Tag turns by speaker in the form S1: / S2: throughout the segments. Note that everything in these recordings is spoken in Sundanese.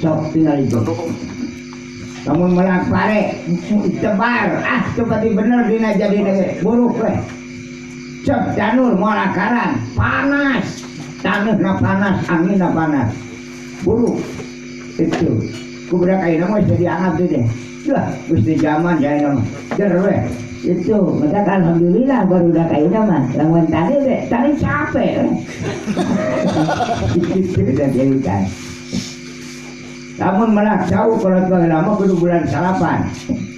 S1: Sok tinggal itu. Lamun melak pare tebar, ah coba di bener dina jadi dege buruk we. Cep janur moal akaran, panas. Taneuhna panas, anginna panas. Buruk. Itu. Ku budak ayeuna mah jadi angat teh deh. Lah, geus di zaman ayeuna mah. Jer we. Itu, maka alhamdulillah baru udah ayeuna mah. Lamun tadi we, tadi capek we. Itu udah jadi. Lamun melak jauh kalau baheula mah kudu bulan salapan.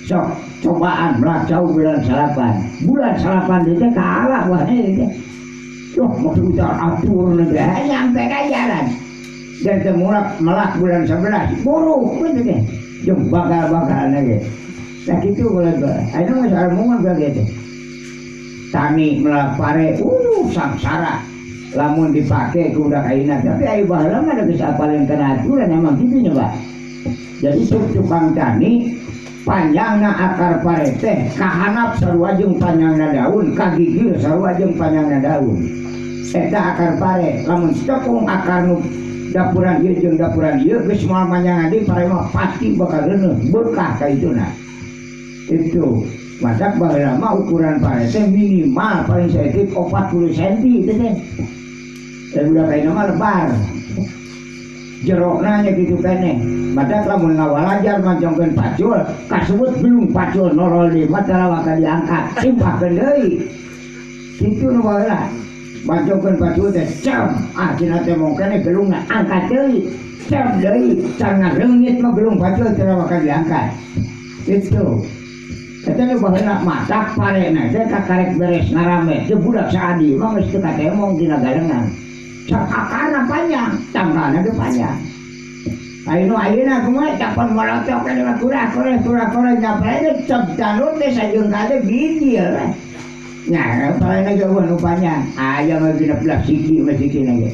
S1: Sok cobaan melak jauh bulan salapan. Bulan salapan itu kalah wah ini. Duh, maksud udah atur negara nyampe ka jalan. Dan temulak melak bulan 11 buruk begitu deh. Jeung bakal-bakal lagi. Nah gitu kalau ayeuna mah sarmungan begitu. Tani melak pare, sangsara. Lamun dipake ku budak ayeuna tapi aya baheula mah geus apaleun kana aturan emang kitu nya Pak. Jadi tukang tani panjangna akar pare teh kahanap sarua jeung panjangna daun, kagigil sarua jeung panjangna daun. Eta akar pare lamun tekung akar nu dapuran ieu jeung dapuran ieu geus moal panjang adi pare mah pasti bakal reuneuh berkah ka ituna. Itu masak baheula mah ukuran pare teh minimal paling saeutik 40 cm teh teh. Dan udah kayaknya mah lebar. Jerokna nya kitu keneh. Madak lamun ngawalajar mancongkeun pacul, kasebut belum pacul norol di mah tara bakal diangkat, timpahkeun deui. Kitu nu baheula. Mancongkeun pacul teh cem, ah cenah teh mong keneh gelungna angkat deui. Cem deui, can ngaleungit mah gelung pacul tara bakal diangkat. Itu. Eta nu baheula masak parena teh kakarek beres ngarame teu budak saadi mah geus teu katemong dina galengan. Sok akarna panjang, tangkalna ge panjang. Ayeuna ayeuna kumaha capon molotok kana mah kurah-kurah kurah-kurah nyapre ge cep tanur teh sajeung kade bijil we. Nya parena ge eueuh nu panjang, aya mah 16 siki mah sikina ge.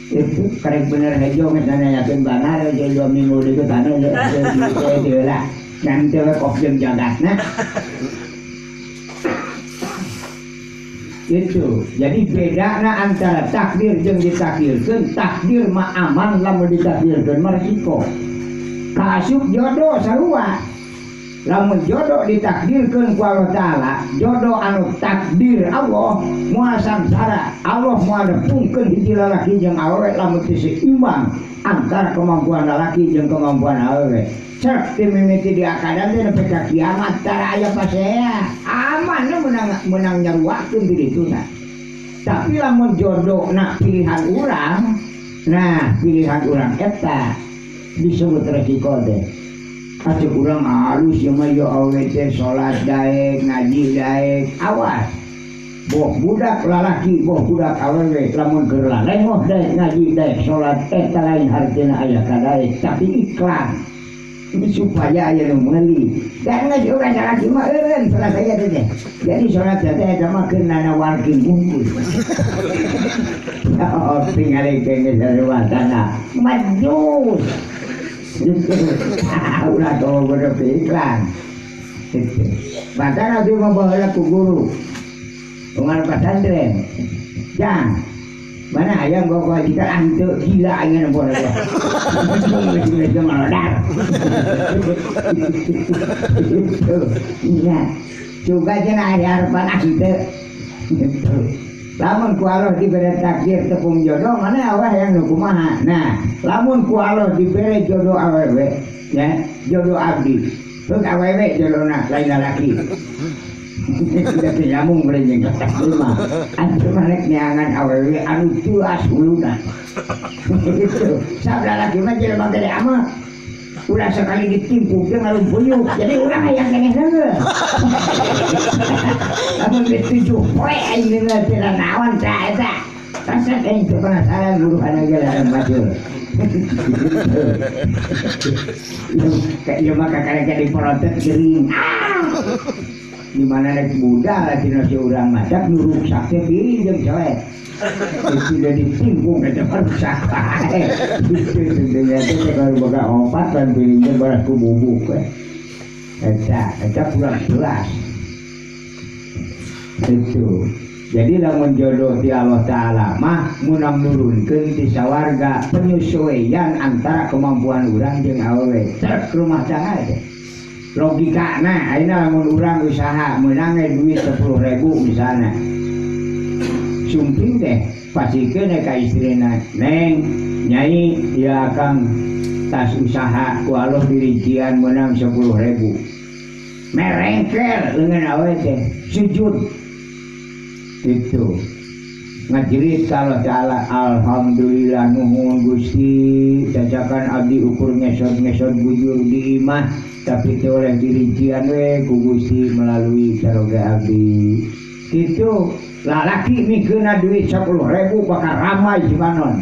S1: Itu karek bener hejo geus nanyakeun banar ge 2 minggu deui tanah deui lah. Nanti we kop jeung jagatna. Itu. Jadi bedana antara takdir jeung ditakdirkeun, takdir mah aman lamun ditakdirkeun mah resiko. Kaasup jodoh sarua. Lamun jodoh ditakdirkeun ku Allah Taala, jodoh anu takdir Allah moal sangsara. Allah moal nepungkeun hiji lalaki jeung awewe lamun teu seimbang antara kemampuan lalaki jeung kemampuan awewe. Cek ti mimiti di akadan teh nepi ka kiamat tara aya pasea. Aman meunang nyaruakeun di dituna. Tapi lamun jodoh na pilihan urang, nah pilihan urang eta disebut resiko teh. Atuh urang halus ieu mah ieu awewe teh salat daek, ngaji daek, awas. Boh budak lalaki, boh budak awewe lamun keur lalengoh daek ngaji daek salat eta lain hartina aya kadaek, tapi iklan. Supaya aya nu meuli. Dan geus urang salaki mah eureun salat aya teh. Jadi salat teh eta mah keur nanawarkeun bungkus. Oh, tingali geus sarua majus. Ulah tau bodoh iklan. Bahkan abdi mah baheula ku guru. Unggal pesantren. Jang. Mana ayam bawa jika antuk gila ingin bodoh. Itu melodar. Iya. Coba cenah aya harapan antuk. Lamun ku Allah dibere takdir tepung jodoh mana Allah yang nu kumaha. Nah, lamun ku Allah dibere jodoh awewe, ya, jodoh abdi. Heuk awewe jodohna lain lalaki. Sudah nyambung berenjeng mah. Antu mah rek neangan awewe anu tuas huluna. Itu sabda lalaki mah jelema gede amat. Ulah sekali ditimpuk dia ngalumpuyuk. Jadi urang hayang keneh heureuh. Lamun ditujuh poe aing teh teu naon tah eta. Resep aing teu penasaran luruhan ge lamun bajul. Kayak ieu mah kakarek jadi porotet gering. Di mana rek budal tina si urang masak nu ruksak teh piring jeung coet. Itu udah ditimpung ke depan rusak wae. Itu tentunya teh baru boga opat dan piringnya baras ku bubuk we. Eta kurang jelas. Itu. Jadi lamun jodoh ti Allah Ta'ala mah munang nurunkeun ti sawarga penyesuaian antara kemampuan urang jeung awewe trek rumah tangga teh. Logikana ayeuna lamun urang usaha meunang duit 10.000 misalna. Sumping teh pasikeun ka istrina, "Neng, nyai ieu akang tas usaha ku Allah dirincian meunang 10.000." Merengkel leungeun awewe teh sujud. Itu ngajerit kalau Ta'ala, alhamdulillah nuhun Gusti cacakan abdi ukur ngesot-ngesot bujur di imah tapi teu oleh dirincian we ku Gusti melalui caroga abdi. Itu lalaki mikeuna duit 10.000 bakal ramai cipanon.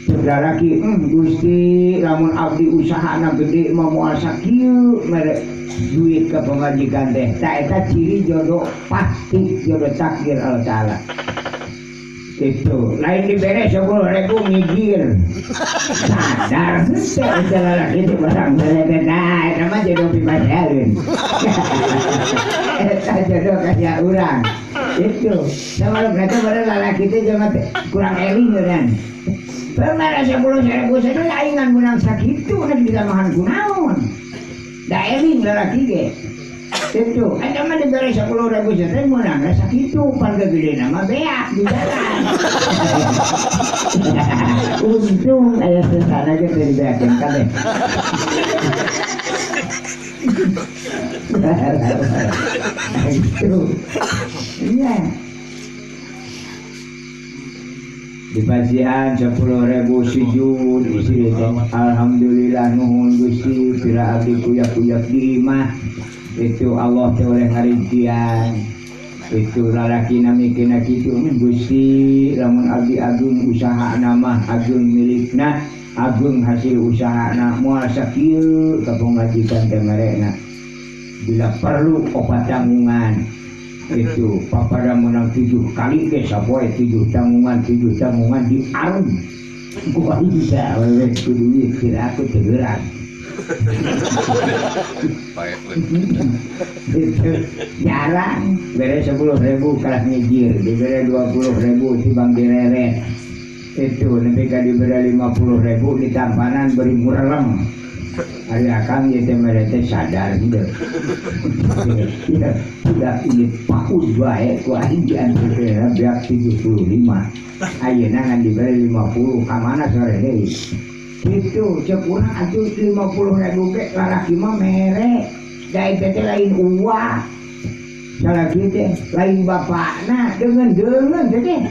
S1: Cek lalaki, Gusti lamun abdi usahana gede mah moal sakieu mere duit ke pemajikan teh. Tak eta ciri jodoh pasti jodoh takdir Allah Ta'ala. Itu lain dibere 10.000 ngigir. Sadar henteu eta lalaki teh barang bere nah eta mah jodoh pipasealin. Eta jodoh kaya urang. Itu sama lu kata bare lalaki teh jelema teh kurang eling kan. Pemere 10.000 saja laingan menang sakitu nek ditamahan kunaon. Da eling lalaki ge. Itu eta mah dibere 10.000 saja meunang sakitu pan gegedena mah beak di jalan. Untung aya sesana ge teu dibeakeun kabeh. Itu. Iya. Dipasihan 10.000 sujud istri teh alhamdulillah nuhun Gusti pira abdi kuyak-kuyak di imah itu Allah teh oleh ngarincian. Itu lalaki mikirna kitu Gusti lamun abdi agung usahana mah agung milikna agung hasil usahana moal sakieu ka pamajikan teh merena bila perlu opat tanggungan. Itu papada menang 7 kali ke sapoe 7 tanggungan 7 tanggungan di arung gua bisa wewe ku duit kira aku tegerak. Itu jarang bere 10.000 kalah ngijir dibere 20.000 tibang direret. Itu nepi ka dibere 50.000 ditampanan beri mureleng. Ari akang ieu teh mere teh sadar henteu. Ya, tidak ini pakud bae ku aing diantarkeun beak 75. Ayeuna ngan dibere 50 ka mana sore deui. Kitu ceuk urang atuh 50.000 ge lalaki mah mere. Da eta teh lain uang. Salaki teh lain bapakna deungeun-deungeun teh teh.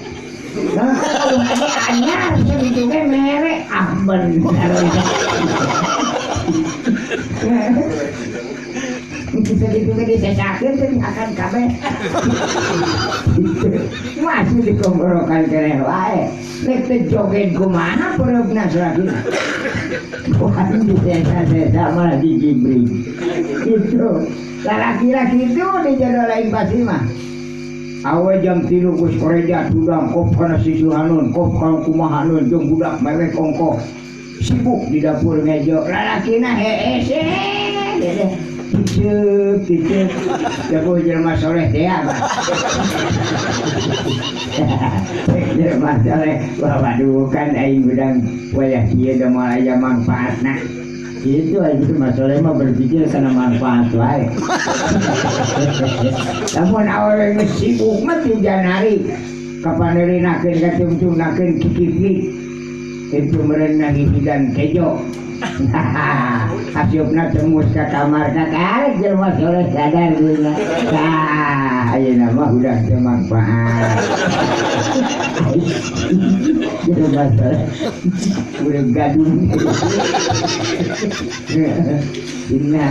S1: Nah, kalau ada anyar sakitu ge mere ah bener. Kita itu kan disesakeun teh akan kabeh. Masih dikomborokan keneh wae. Nek teh joget kumaha pereupna salaki. Bukan disesa-sesa malah dijibring. Itu lalaki-laki itu dijodoh lain pasti mah. Awe jam 3 geus koreja tudang kop kana sisuhanun, kop kana kumahanun jeung budak mewek ongkoh. Sibuk di dapur ngejo lalakina hees deh kiceup kiceup jago jelema soleh teh abah. Jelema soleh wah waduh kan aing gudang wayah kieu da moal aya manfaatna. Itu aja jelema soleh mah berpikir kana manfaat wae. Lamun awewe geus sibuk mah ti janari kapaneurinakeun katungtungnakeun kikiplik itu merenah hidan kejo. Asiupna temus ka kamar katarik jelema soleh sadar geuna. Tah ayeuna mah udah teu manfaat. Jelema soleh udah gadung. Inna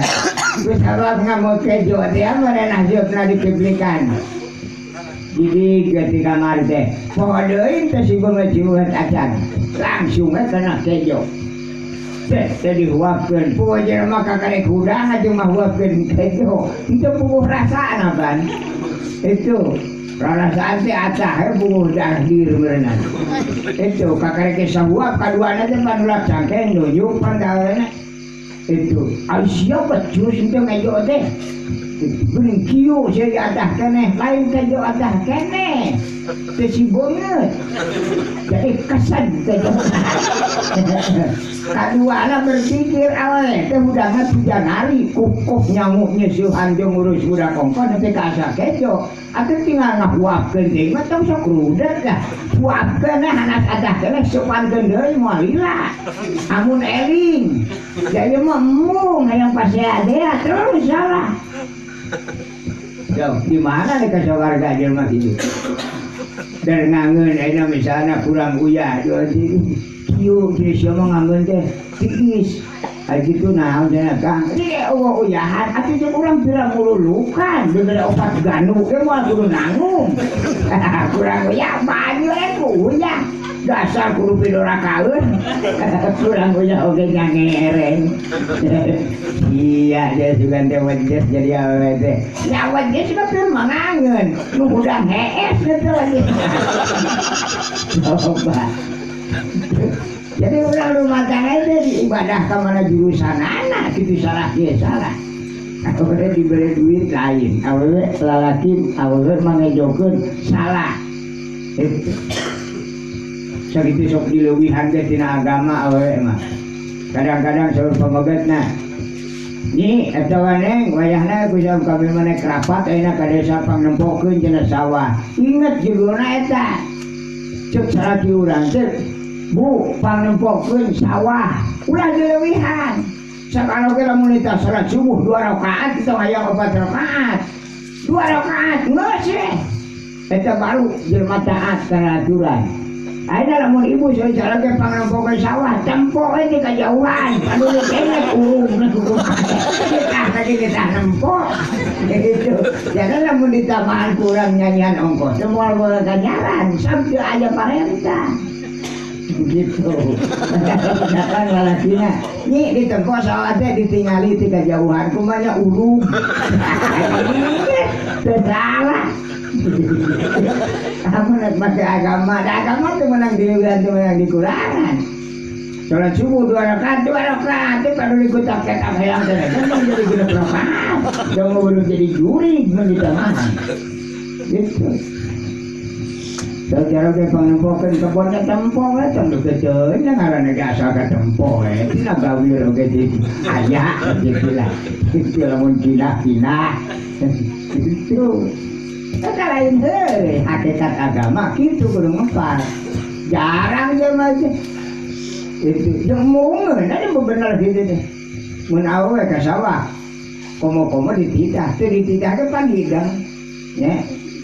S1: geus sabab ngamuk kejo teh merenah asiupna dikiblikan. Jadi ketika kamar teh poho deui teh si beungeut ciuhat acan. Langsung we kana kejo. Teh teh dihuapkeun. Puguh jelema kakarek hudang atuh mah huapkeun kejo. Henteu puguh rasana ban. Itu rarasaan teh atah we puguh dahdir meureunna. Itu kakarek sahuap kaduana teh panulak cangkeng nunjuk pan ka aweuna. Itu ai sia becus henteu ngejo teh. Geuning kieu seuri atah keneh lain kejo atah keneh teu si beungeut jadi kesan kejo. Kaduana berpikir awewe teh hudangna hujan hari kukup nyamuk nyeusuhan jeung ngurus budak kongkon nepi ka asa kejo atuh tinggal ngahuapkeun deui mah tong sok rudet lah huapkeun hanas atah keneh sopankeun deui moal lila amun eling jadi mah embung hayang pasea dea terus salah. Jauh di mana nih kasawarga jelema kitu dan ngangeun ayeuna misalna kurang uyah kieu kieu sia mah ngangeun teh tiis ai kitu naon cenah Kang ieu eueuh uyahan atuh jeung urang pira mululukan dibere opat ganu ge moal kudu nanggung kurang uyah banyu ku uyah dasar kudu pidorakaeun kurang uyah oge nyangereng. Iya dia juga teh wedes jadi awewe teh nya wedes mah teu mangangeun nu hudang hees teh lagi. Coba jadi urang rumah tangga itu di ibadah ka mana jurusanana kitu salah kieu salah. Awewe diberi duit lain awewe lalaki awewe mangejokeun salah. Itu sakitu sok dileuwihan ge tina agama awewe mah. Kadang-kadang saur pamegetna nyi eta waneng wayahna ku sabab kami maneh kerapat ayeuna ka desa pangnempokeun cenah sawah. Inget judulna eta. Ceuk salaki urang teh bu pangnempokeun sawah ulah dileuwihan. Sakalo ge lamun eta salat subuh 2 rakaat tong aya 4 rakaat. 2 rakaat geus we. Eta baru jelema taat kana aturan. Ayeuna lamun ibu sacara ge pangnempokeun sawah tempo we di kajauhan aduh kene urung kita tadi kita nempo gitu. Jadi lamun ditambahan kurang nyanyian ongkos semua bola ganjaran sampai aya parentah gitu. Kadang lalakina nyi ditempo sawah teh ditingali ti kajauhan kumaha urung teu salah. Kamu nak pakai agama, agama itu menang dileuwihan, itu menang dikurangan. Sholat subuh 2 rakaat, 2 rakaat itu kalau ikut tak hayang teh, kan jadi genep rakaat. Jangan belum jadi juri, mun ditamahan. Gitu. Saudara ke pangempokeun kebonnya tempo we tong deukeut ngaranna ge asal ka tempo we. Tina gawir oge di aya kitu lah. Kitu lamun kina-kina. Gitu. Eta lain deui hakikat agama kitu kudu ngempar. Jarang jelema teh. Itu jeung mungeun ada bener kitu teh. Mun awewe ka sawah komo-komo dititah, teu dititah ge pan hidang. Nya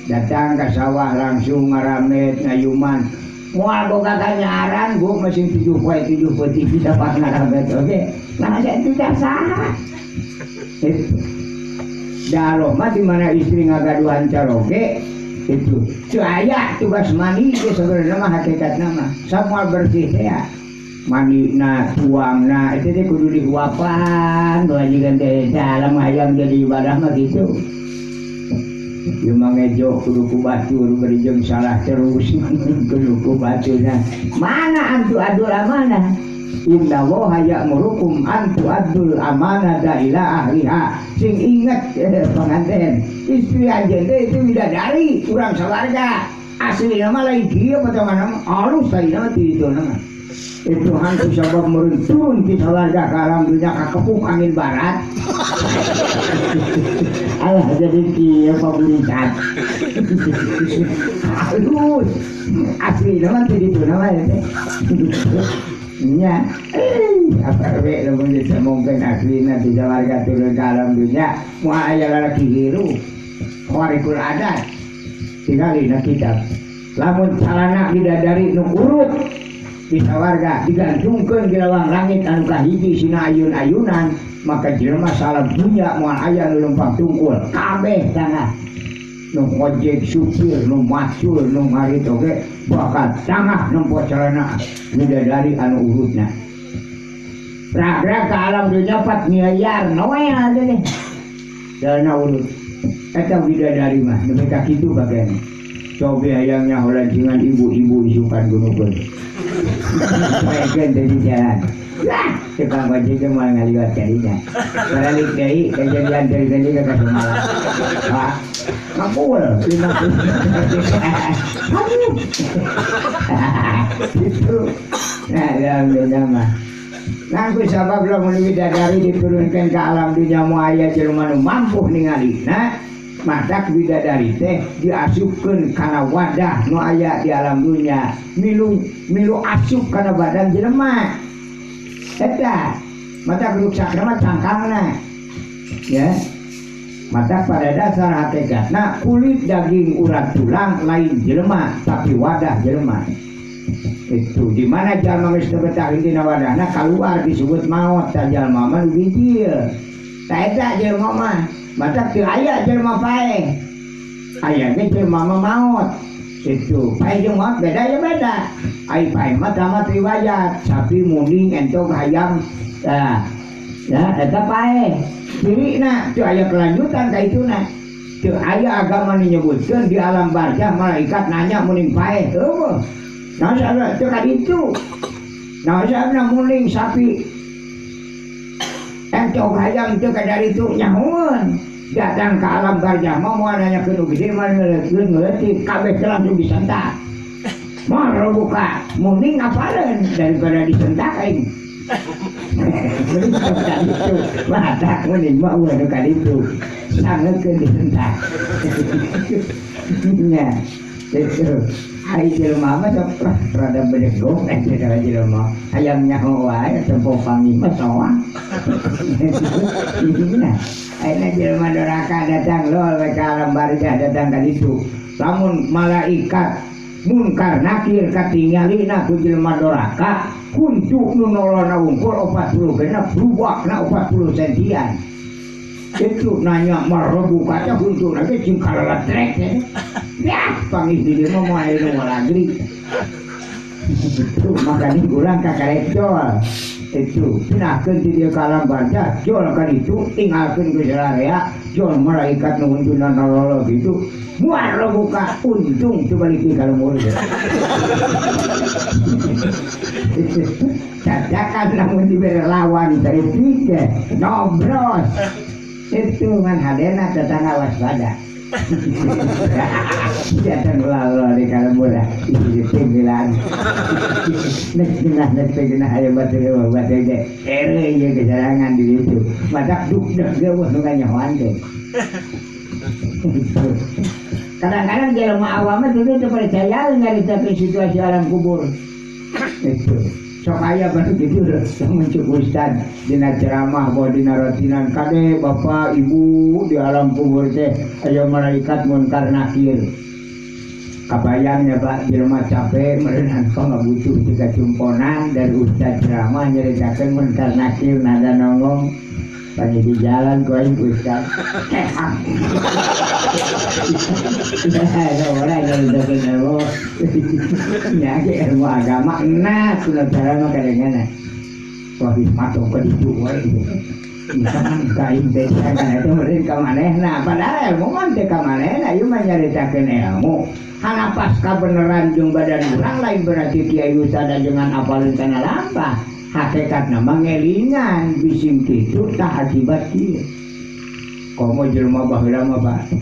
S1: datang ka sawah langsung ngaramet ngayuman. Moal boga ganjaran bu mesin 7 poe 7 peuting bisa pak ngaramet oge. Nah aya titah saha. Itu. Daloh mah di mana istri ngagaduhan caroge itu teu aya tugas mandi ge sebenarnya mah hakikatna mah samoal bersih teh mandina tuangna itu teh kudu dihuapan bajikan teh dalam hayang jadi ibadah mah gitu. Ieu mah ngejo kudu ku batur bari jeung salah terus kudu ku baturna mana antu adul amanah. Inna Allaha ya'murukum an tu'addul amanata ila ahliha. Sing inget pengantin istri anjeun teh itu bidadari urang sawarga. Aslina mah lain kieu potongan alus ayeuna mah ti ditu mah. Itu hantu sabab meureun turun ti sawarga ka alam dunya kakepuk angin barat. Alah jadi kieu pabulisan. Alus aslina mah ti ditu mah teh. Nya, apa we lamun ditemongkeun aslina di sawarga turun ka alam dunya, moal aya lalaki hirup. Khariqul adat. Tingali na kitab. Lamun calana bidadari nu urut di sawarga digantungkeun di lawang langit anu kahiji sina ayun-ayunan, maka jelema salam dunya moal aya nu lempang tungkul kabeh tanah. Nu ojek supir, nu macul, nu ngarit oge bakal tangah nempo celana bidadari anu urutna. Ragrag ka alam dunya 4 miliar noel teh. Celana urut. Eta bidadari mah nepi ka kitu bagian. Coba hayangnya holancingan ibu-ibu isukan gunukeun. Poekeun teh di jalan. Lah, tukang ojek teh moal ngaliwat kadinya. Baralik deui kejadian dari ka Sumalang. Wah, ngapul 50. Aduh. Itu. Nah, dalam dunia mah. Nah, ku sabab lamun bidadari diturunkan ke alam dunia moal aya jelema nu mampu ningali. Nah, matak bidadari teh diasupkeun kana wadah nu aya di alam dunia, milu milu asup kana badan jelema. Eta matak ruksakna mah cangkangna. Ya. Matak pada dasar hakikatna kulit daging urat tulang lain jelema tapi wadah jelema. Itu di mana jalma geus teu betah dina wadahna kaluar disebut maot ta jalma mah nu bijil. Ta eta jelema mah matak teu aya jelema paeh. Aya ge jelema mah maot. Itu paeh jeung maot beda ya beda. Ai paeh mah tamat riwayat sapi muning entog hayam. Tah. Ya eta paeh. Cirina teu aya kelanjutan ka ituna. Teu aya agama nu nyebutkeun di alam barzah malaikat nanya muning paeh. Heueuh. Nah, teu ka ditu. Nah, sabna muning sapi entog hayam teu ka ditu nyahoeun. Datang ke alam barzah mah moal nanyakeun nu gede mah ngeuleutkeun ngeuleutkeun kabeh teh langsung disentak. Moal buka muning apaleun daripada disentak aing. Mending ka ditu. Matak muning mah ulah nu ka ditu. Sangeutkeun disentak. Nya. Itu. Ai jelema mah sok rada bedegong eh jelema jelema. Hayang nyaho wae tempo panggih mah soang. Nya. Ayeuna jelema doraka datang lol we ka alam barzah datang ka ditu. Lamun malaikat munkar nakir katingalina ku jelema doraka kuntu nu nolona wungkul 40 genep rubakna 40 sentian. Itu nanya marebu kaca kuntu lagi jeung kalaletrek teh. Ya, panggih di dieu mah moal aya nu ngalagri. Itu makanya urang kakarek jol. Itu pinahkeun ti dieu ka alam barzah, jol ka ditu tinggalkeun ku sararea, jol malaikat nu huntuna nololo gitu. Muar buka untung teu balik ka lembur. Cadakan lamun dibere lawan dari teh nobros. Itu ngan hadena tetangga waspada. Datang lalu di kalembur di pinggiran. Nek genah nek genah aya batur batur ge. Ere ieu kejarangan di ditu. Matak duk dek ge wah nu kanyahoan teh. Kadang-kadang jelema awam mah teu percaya ngaritakeun situasi alam kubur. Itu. Sok aya baru gitu lamun cuk ustad dina ceramah bawa dina rotinan kade bapak ibu di alam kubur teh aya malaikat munkar nakir. Kabayang ya Pak jelema capek meureun kok ngabutuh tiga cumponan dari ustad ceramah nyaritakeun munkar nakir nada nongong pagi di jalan ku aing ustad. Kehak. Orang nyaritakeun ilmu. Nya ge ilmu agama nah kuno cara mah kadangana. Wah matok ka ditu wae. Misalkan kain teh kan eta meureun ka manehna padahal ilmu mah teh ka manehna ieu mah nyaritakeun ilmu. Hanapas kabeneran jeung badan urang lain berarti kiai ustad dengan apaleun kana lampah. Hakikatna mah ngelingan bising kitu tah akibat kieu. Komo jelema baheula mah Pak.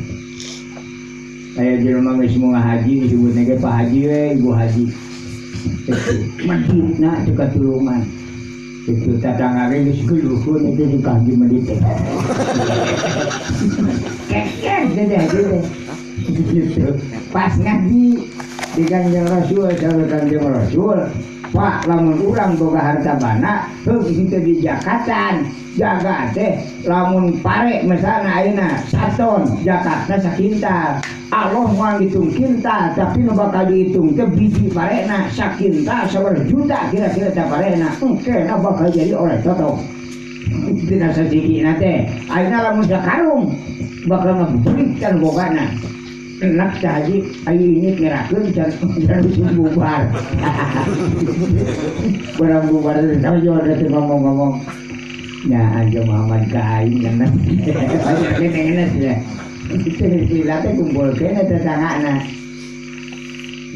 S1: Aya jelema geus mau ngahaji disebutna ge Pak Haji we, Ibu Haji. Meditna teu katulungan. Itu tatangga ge geus geluhun itu di haji medit teh. Kekeh teh gitu. Gitu. Pas ngaji di Kanjeng Rasul, saur Kanjeng Rasul, Pak lamun urang boga harta bana heuh henteu di jakatan. Jaga teh lamun pare misalna ayeuna saton jakatna sakintal. Allah moal ngitung kintal tapi nu bakal dihitung teh biji parena sakintal sabaraha juta kira-kira teh parena. Engke na bakal jadi oleh totok. Dina sasigina teh ayeuna lamun sakarung bakal ngabeulit bogana. Enak teh haji ayo ini ngerakeun can bubar. Barang bubar teh sajo teh ngomong-ngomong. Nya anjo Muhammad ka aing ngenes. Kene ngenes ya. Itu sila teh kumpul kene tetanggana.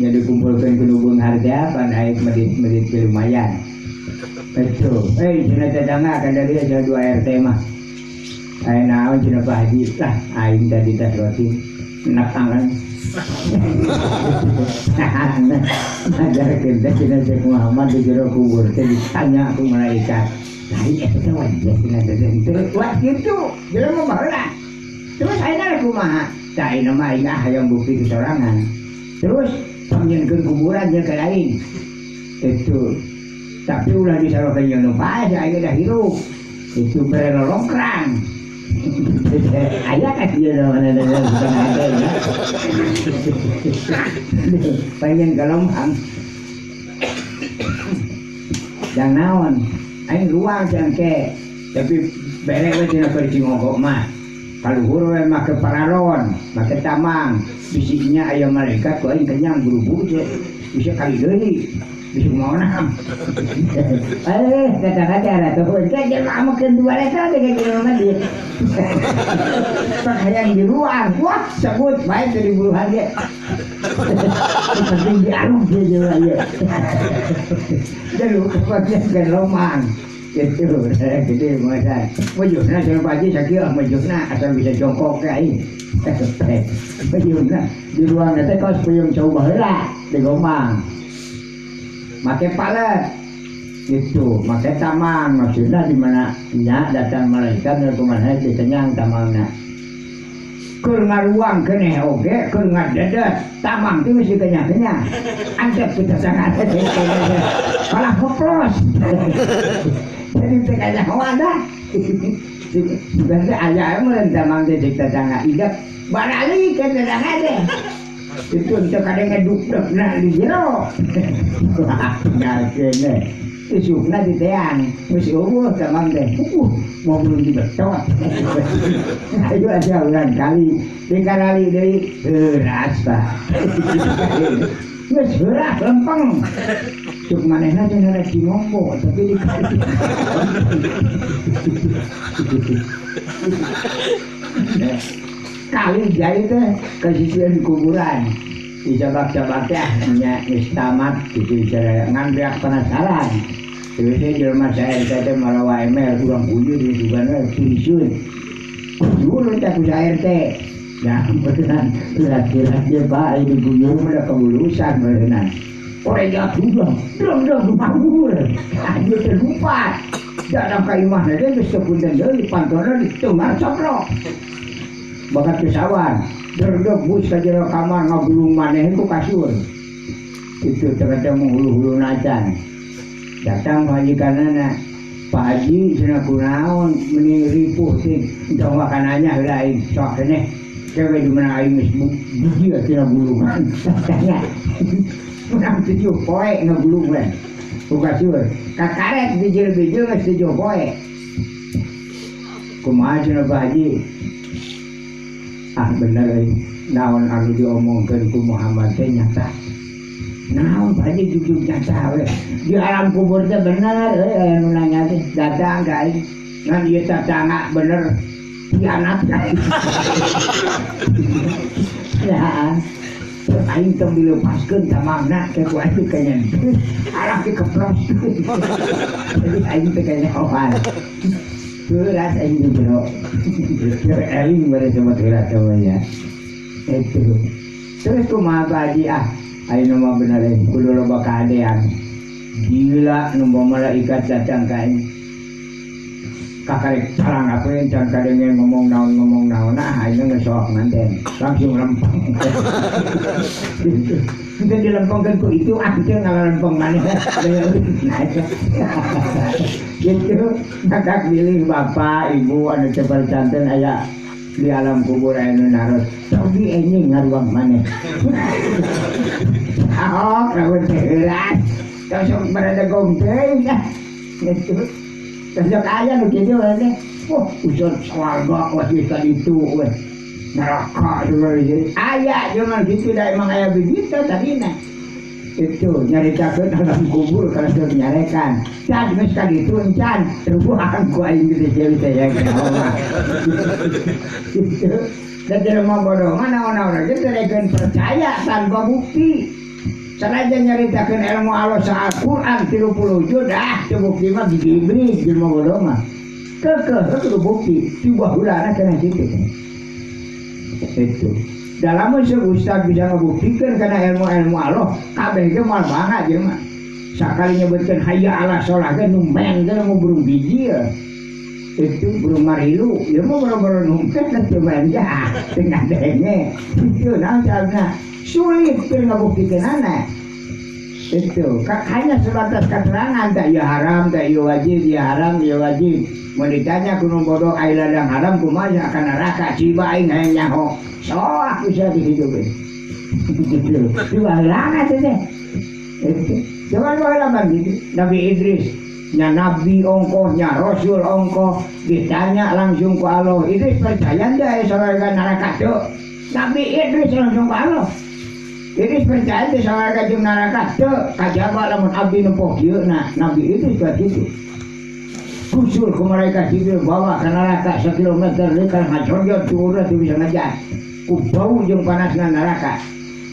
S1: Nya dikumpulkeun ku nu beunghar teh pan aing medit-medit lumayan. Itu, cenah tetangga kan dari aja 2 RT mah. Aya naon cenah Pak Haji, lah aing tadi teh roti enak tangan. Ngajarkeun teh cenah Syekh Muhammad di jero kubur teh ditanya ku malaikat. Lain eta teh wajah cenah teh teu wah kitu, jelema baheula. Terus ayeuna rek kumaha? Tah ayeuna mah aing hayang bukti kesorangan. Terus pangnyieunkeun kuburan jeung ka lain. Itu. Tapi ulah disarokeun jeung nu paeh aing dah hirup. Itu bere lolongkrang. Aya ka dieu mana bukan ada ya. Pengen galombang. Jang naon? Aing ruang jang ke. Tapi bere we dina keur cingogok mah. Kaluhur we make paralon, make tamang. Bisinya aya malaikat ku aing kenyang buru-buru je. Bisa kali deui. Bisa kumaha. Kata-kata ada tuh. Kayak jelema makan 2 liter kayak jelema dia. Pakaian di luar, wah sebut baik dari buluhan dia. Penting diarung dia jelema dia. Jadi kepakian ke lomang. Gitu, gede masa. Mujurna jelema haji sakieu mujurna asal bisa jongkok ka aing. Mujurna di ruang teh kos puyung cau baheula di gomang. Make palet gitu, make tamang maksudnya di mana nya datang malaikat dan kumaha dikenyang tamangna. Keur ngaruang keneh oge, keur ngadedet, tamang teh mesti kenyang-kenyang. Antep kita sangat teh kalah hoplos. Jadi teh kanyahoan dah. Sebenarnya aya meureun tamang teh cek tetangga idep barali ke tetangga teh. Itu untuk kadang ngeduk-duk nah di jero. Ngalkeun deh. Isukna di teang, geus eueuh tamang teh. Mau belum dibetot. Ayo aja ulang kali. Tinggal kali deui heuras Pak. Geus heuras lempeng. Cuk manehna cenah rek cimombo tapi di kali. Kali jai teh kasisian kuburan. Dijabak-jabak teh nya geus tamat kitu bicara ngan beak penasaran. Terus jelema sae teh marawa emel urang guyur di sugana turisun. Guyur teh ku sae teh. Ya beneran berat-berat dia Pak ini guyur mah da kebulusan beneran. Ore jatuh dong, dong dong bangun. Ayo teh lupa. Datang ka imah teh geus teu punten deui pantona ditengar coplok. Bakat kesawan, derdek bus ka jero kamar ngagulung maneh ku kasur. Itu ternyata menghulu-hulu nacan. Datang majikanana, Pak Haji cenah kunaon meuni ripuh teh, entong makanannya heula aing sok keneh. Kewe di mana aing geus biji tina gulungan. Tanya. Menang 7 poe ngagulung we. Ku kasur. Kakaret bijil-bijil geus 7 poe. Kumaha cenah Pak Haji? Ah bener euy, naon anu diomongkeun ku Muhammad teh nyata. Naon Pak Haji jujur nyata we. Di alam kubur teh bener euy aya nu nanya teh datang ka aing. Ngan ieu tatangga bener hianat ka aing. Ya, aing tong dilepaskeun tamangna teh ku aing kayaknya. Alah dikeplos. Jadi aing teh kanyahoan. Heuras aing di jero. Eling bare sama heuras ya. Itu. Terus kumaha Pak Haji ah, ayeuna mah bener euy kudu loba kahadean. Gila nu malaikat datang ka aing. Kakarek salang apeun can kadenge ngomong naon ah ayeuna geus sok nganten. Langsung lempeng. Itu dilempengkeun ku itu ah teu ngalalempeng maneh. Gitu maka pilih bapak ibu anu teu santen aya di alam kubur aya nu naros. Cobi enjing ngaruang maneh. Ahok lamun teh heuras. Sok barada gong teuing ah. Gitu. Sok aya nu kitu teh. Wah, usut swarga wah geus ka ditu weh. Neraka juga aya cuman gitu dah emang aya begitu tadina. Itu nyaritakeun alam kubur kalau sudah nyarekan. Can geus ka ditu encan terbuang ku aing gede cewek teh ya Allah. Gitu. Dan jelema bodoh mah naon-naon aja teh percaya tanpa bukti. Sanajan nyaritakeun ilmu Allah sa Al-Qur'an 30 juz ah teu bukti mah gigibrik jelema bodoh mah. Kekeh kudu bukti ti baheulana kana kitu. Itu. Dalam ustaz bisa ngebuktikan karena ilmu-ilmu Allah kabeh ge moal bangga jelema. Sakali nyebutkeun hayya ala sholah ge numpen ge mau burung biji ya. Itu burung marilu, ya mau boro-boro numpen teu ya teu ngadenge. Itu naon sababna? Sulit keur ngabuktikeunana. Itu hanya sebatas keterangan tak ya haram, tak ya wajib, ya haram, ya wajib. Mun ditanya ku nu bodoh ai ladang haram kumaha akan neraka ciba aing hayang nyaho. Soak bisa dihidupin. Gitu. Diwalangan teh. Itu. Jangan baheula gitu. Nabi Idris nya nabi ongkoh, nya rasul ongkoh, ditanya langsung ku Allah, Idris percaya ndak aya surga neraka teu? Nabi Idris langsung ku Allah. Idris percaya teh surga jeung neraka teu? Kajaba lamun abdi nempoh kieu na Nabi Idris ka kitu. Usul ku mereka Jibril bawa ke neraka sekilometer deui kana ngajorjot turun teu bisa ngejar. Ku bau jeung panasna neraka.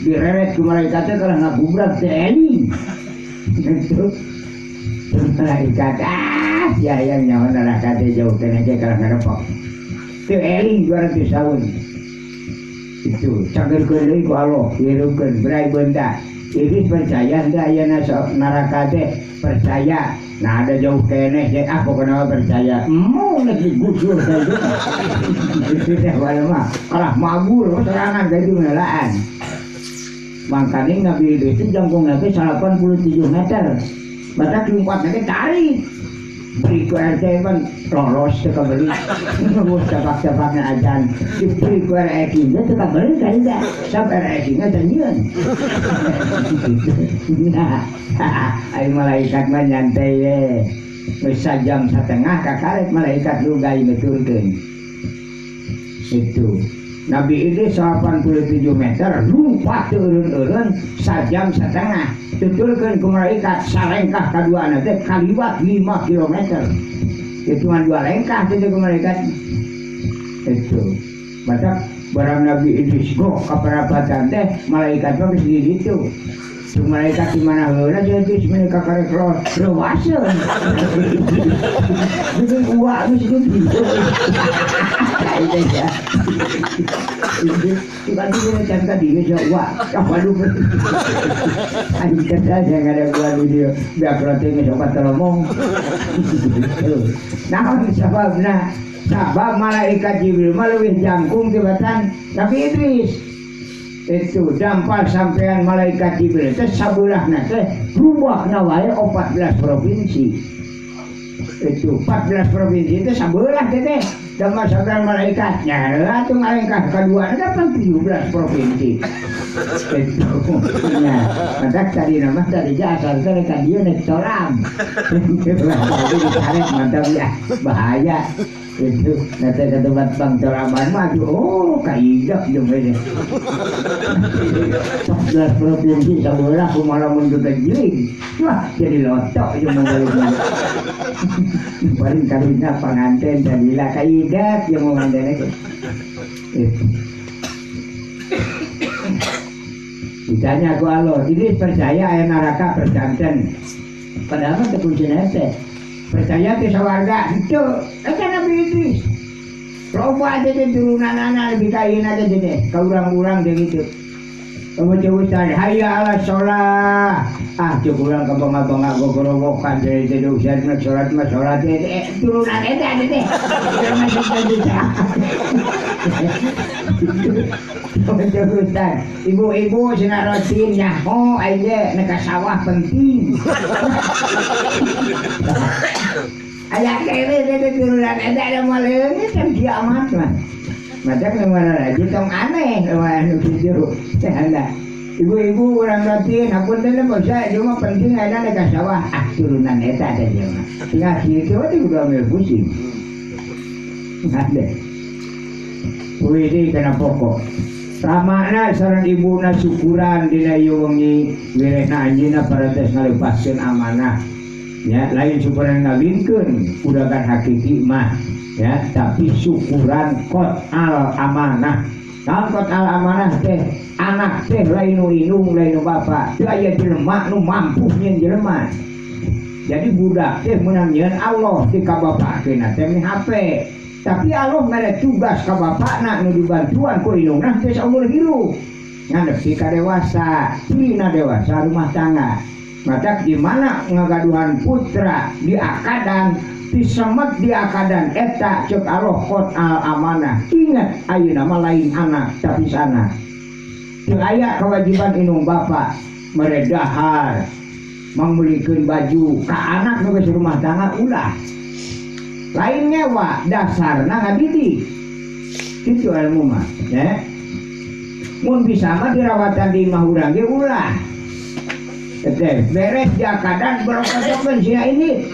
S1: Direret ku malaikat teh kana ngabubrak teh eling. Gitu. Malaikat ah ya yang nyawa neraka teh jauh keneh ge kana ngarepok. Teu eling 200 tahun. Itu cagerkeun deui ku Allah, hirupkeun berai benda. Idris percaya henteu ayeuna neraka teh percaya. Nah ada jauh keneh cek ah pokona percaya. Embung geus digusur ka itu. Itu teh bae mah kalah mabur serangan ka itu helaan. Mangkaning Nabi Idris itu jangkungna teh 87 meter. Batak lompat teh tarik. Beri ku RT pan lolos teu kabeli. Geus capak-capakna acan. Diberi ku RX teh teu kabeli ka ieu. Sab RX na teh nyieun. Nah, ai malaikat mah nyantai ye. Geus sajam satengah kakarek malaikat lugai nuturkeun. Itu. Nabi Idris 87 meter lompat eureun-eureun sajam setengah. Tuturkeun ku malaikat salengkah kaduana teh kaliwat 5 kilometer. Hitungan 2 lengkah teh ku malaikat. Itu. Batak barang Nabi Idris go ka parapatan teh malaikat mah geus di ditu. Tu malaikat di mana heula jadi mereka karek rewaseun. Jeung uak geus kitu. Ya. Tiba-tiba macam tadi dia wah, waduh. Aing kata saya ada gua video biar roti ngecoba teromong. Naon sababna? Sabab malaikat Jibril mah leuwih jangkung tibatan Nabi Idris. Itu dampal sampean malaikat Jibril teh sabulahna teh rubahna wae 14 provinsi. Itu 14 provinsi itu sabelah teh. Dampal sampean malaikat nya atuh ngalengkah kadua na kan 17 provinsi. Itu nya maka tadi nama tadi asal teh ka dieu nek coram. Ditarik mantap ya bahaya. Itu nanti ke tempat bang coraman mah oh kaidak jeung we. 14 provinsi sabelah kumaha mun gegejeling. Wah jadi lotok jeung manggalung. Paling karunya panganten jadilah kaidak jeung manganten itu. Ditanya ku Allah, ini percaya aya neraka percanten. Padahal mah teu kuncina teh. Percaya teh sawarga henteu. Eta Nabi Idris. Loba teh turunanana lebih ka ayeuna teh teh, ka urang-urang teh kitu. Ustaz, hayya ala sholah. Ah, cek urang ka bangga-bangga gogorowokan teh teh ustaz mah sholat mah sholat teh turunan eta teh. Ustaz, ibu-ibu cenah rotin nyaho aing ge nek ka sawah penting. Aya kene teh turunan eta da moal leungit kan kiamat mah. Macam mana lagi tong aneh anu kitu. Ibu-ibu urang rotin hapunten bos ieu mah penting ayeuna nek ka sawah. Ah turunan eta teh ieu mah. Tinggal kitu we kudu ambil pusing. Ada. Wih kana pokok. Ramana sareng ibuna syukuran dina ieu wengi wirehna anjeunna parantos ngalepaskeun amanah. Ya, lain syukuran ngawinkeun kudakan hakiki mah. Ya, tapi syukuran qot al amanah. Naon qot al amanah teh anak teh lain nu indung lain nu bapa teu aya jelema nu mampu nyieun jelema. Jadi budak teh meunang nyieun Allah ti ka bapakeuna teh HP. Tapi Allah mere tugas ka bapakna nu dibantuan ku indungna teh saumur hirup. Ngadepi ka dewasa, dina dewasa rumah tangga. Maka di mana ngagaduhan putra di akadan disemet di akadan eta cek Allah qot al amanah. Ingat ayeuna mah lain anak tapi sana. Teu aya kewajiban indung bapa mere dahar, mangbelikeun baju ka anak nu geus rumah tangga ulah. Lain ngewa dasarna ngadidik. Kitu ilmu mah, ya. Mun bisa mah dirawatan di imah urang ge ulah. Teh beres di akadan berokok-okokeun sia ini.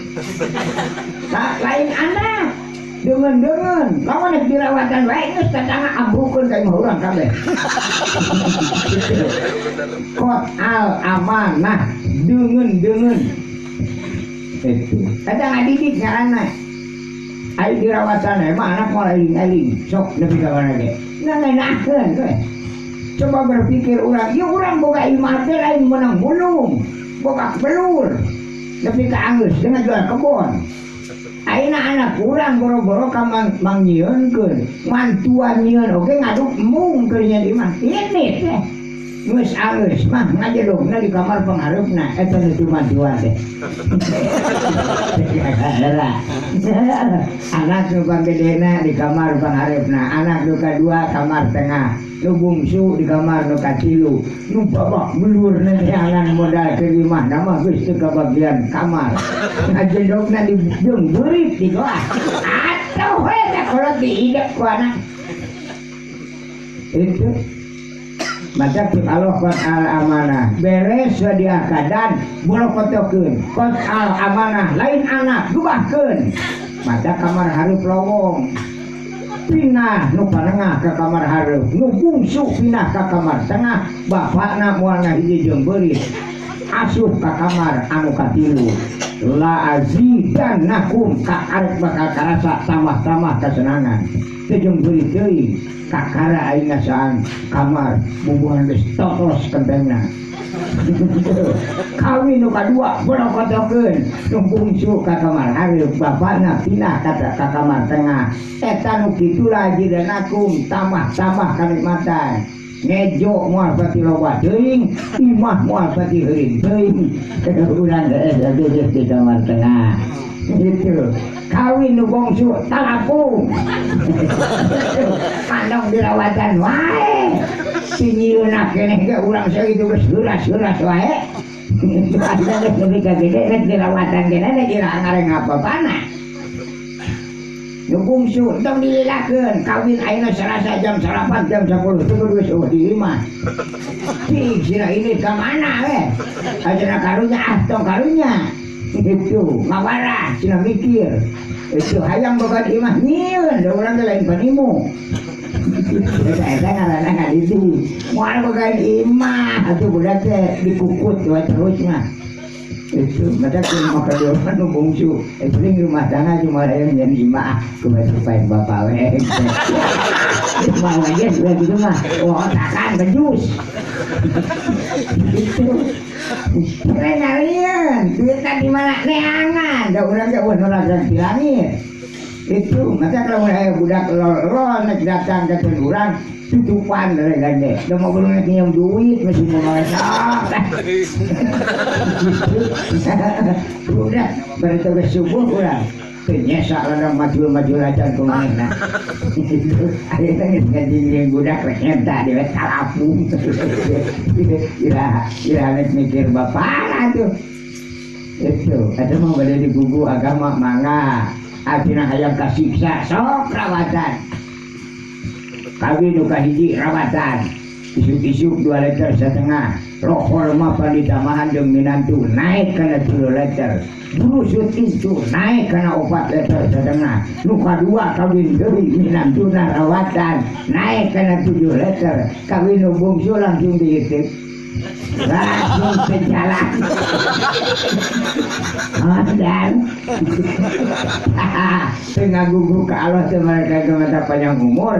S1: Nah, lain anak deungeun-deungeun lamun rek dirawatan wae geus tatangga ambrukeun ka imah urang kabeh. Qot al amanah deungeun-deungeun. Itu. Eta ngadidik ngaranna. Ai dirawatan mah anak moal eling-eling sok nepi ka mana ge. Ngeunahkeun we. Coba berpikir urang, ya urang boga imah teh lain menang bulung, boga belur, nepi ka anggeus dengan jual kebon. Ayeuna anak urang boro-boro ka mangnyieunkeun, mantuan nyieun oge ngaduk embung keur nyieun imah. Ini teh geus anggeus mah ngajedogna di kamar panghareupna eta nu mantuan teh. Anak nu panggedena di kamar panghareupna, anak nu kadua kamar tengah. Nu bungsu di kamar nu katilu, nu babak belur neangan modal ke imah nama geus teu kabagian kamar. Ngajedogna di jeung beurit di goa. Atuh we teh kolot diidep ku anak. Itu maka cek Allah qot al amanah beres di akadan bolokotokeun qot al amanah lain anak dubahkeun. Maka kamar hareup lowong pindah nu panengah ka kamar hareup, nu bungsu pindah ka kamar tengah, bapakna moal ngahiji jeung beurit asup ka kamar anu katilu. La azidannakum ka arek bakal karasa tambah-tambah kasenangan. Teu jeung beurit teuing kakara aing ngasaan kamar bubuhan geus totos kentengna. Kawin nu kadua borokotokeun nu bungsu ka kamar hareup, bapakna pindah ka kamar tengah. Eta nu kitu lajidanakum tambah-tambah kanikmatan. Ngejo moal pati loba teuing, imah moal pati heuring teuing. Urang geus di kamar tengah. Gitu. Kawin nu bungsu talapung. Kandang dirawatan wae. Sinyieunna keneh ge urang sakitu geus heuras-heuras wae. Ada geus nepi ka gede rek dirawatan keneh rek ira ngareng apa-apana. Nu bungsu tong dililakeun, kawin ayeuna Salasa jam 8 jam 10 teu geus eueuh di imah. Cik sira ini ka mana we? Ajeuna karunya ah tong karunya. Itu ngawarah sina mikir. Itu hayang boga di imah nyieun da urang teh lain panimu. Eta ngaranna ngadidik. Moal boga di imah atuh budak teh dikukut we terus mah. Itu mata maka dia nu bungsu. Paling rumah tangga cuma hayang nyeun imah kumaha supaya bapak we. Mau aja gue gitu mah. Wah, otakan bejus. Itu. Nyarian, duitnya di mana neangan, da urang teh eueuh nu di langit. Itu maka kalau aya budak lolol nek datang ka urang tutupan dari gande. Da mau belum nek nyium duit mesti mau masak. Udah berarti geus subuh urang. Teu nyesak ladang maju-maju acan ku manehna. Ayeuna geus ngajing budak rek nyenta di talapung. Ira ira nek mikir bapana tuh. Itu eta mah bade digugu agama mangga. Akhirna hayang kasiksa sok rawatan. Kawin nu kahiji rawatan. Isuk-isuk 2,5 liter. Rohor mah panditamahan jeung minantu naik kana 3 liter. Burusut itu naik kana 4,5 liter. Nu kadua kawin deui minantuna rawatan naik kana 7 liter. Kawin nu bungsu langsung diitip. Langsung sejalan. Dan teu ngagugu ka Allah teh mereka mata panjang umur.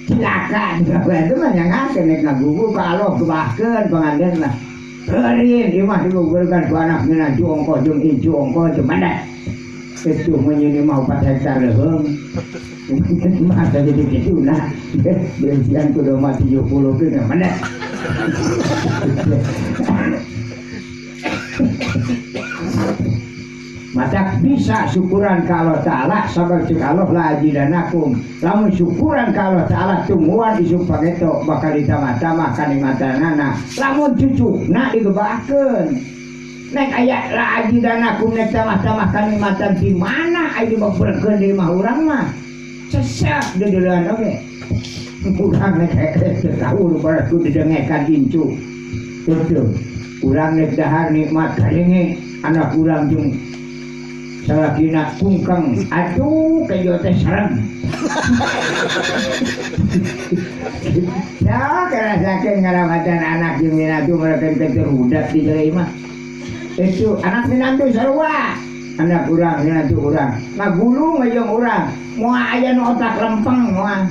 S1: Cilaka itu mah nyangakeun nek ngagugu ka Allah gebahkeun panganten mah. Eureun ieu mah digugurkeun ku anak minantu ongkoh jeung incu ongkoh jeung mana. Itu menyeuni mah 4 hektar leuheung. Mah jadi kitu nah. Bersihan kudu mah 70 ke mana. Maka bisa syukuran ka Allah Ta'ala sabab cek Allah la ajidanakum. Lamun syukuran ka Allah Ta'ala tungguan isuk pangeto bakal ditambah-tambah kanikmatanana. Lamun cucukna digebahkeun. Nek aya la ajidanakum nek tambah-tambah kanikmatan di mana aya dibeberkeun di imah urang mah. Sesek deudeuleun oge. Urang nek tahu baru didengekan incu. Itu urang nek dahar nikmat kalenge anak urang jeung salakina kungkang aduh kejo teh serem. Ya kerasakeun ngarawatan anak jeung minantu mereka teh rudat di jero imah. Itu anak minantu sarua, anak urang minantu urang ngagulung jeung urang moal aya nu otak lempeng moal.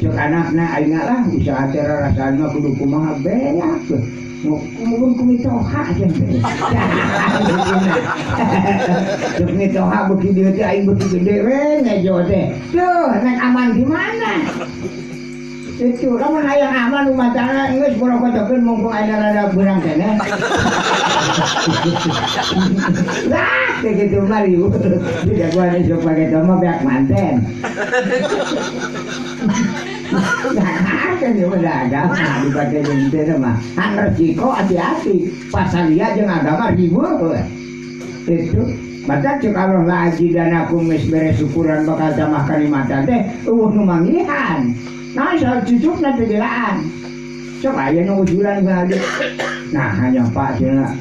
S1: Cek anakna aing lah usaha teh rarasaan mah kudu kumaha beak. Mungkin kumitoha aja. Cek mitoha beuki dieu teh aing beuki gede we ngejo teh. Tuh, nek aman di mana? Itu lamun hayang aman rumah tangga geus borokotokeun mumpung aya rada beurang keneh. Lah, teh kitu mah riweuh. Dijagoan isuk pake mah beak manten. Nah, kan ya udah agama dipakai jeung teh mah. Han resiko hati-hati. Pasalia jeung agama riweuh. Itu maka cek Allah la ajidanakum geus bere syukuran bakal tambah kanikmatan teh eueuh nu manggihan. Nah, soal cucukna teh dilaan. Sok aya nu usulan ka abdi. Nah, hanya Pak cenah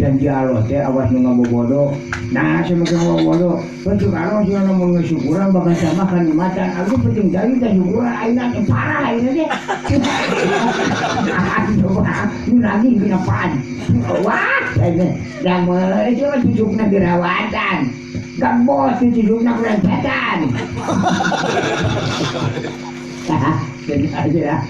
S1: janji Allah teh awas nu ngabobodo. Nah, semakin ngabobodo, cek Allah cenah lamun geus syukuran bakal tambah kanikmatan. Abdi penting deui teh syukuran ayeuna teh parah ayeuna teh. Nu lagi binapaan. Wah, da meuleuh itu mah cucukna dirawatan. Gembos cucukna kurencetan. Jadi aja.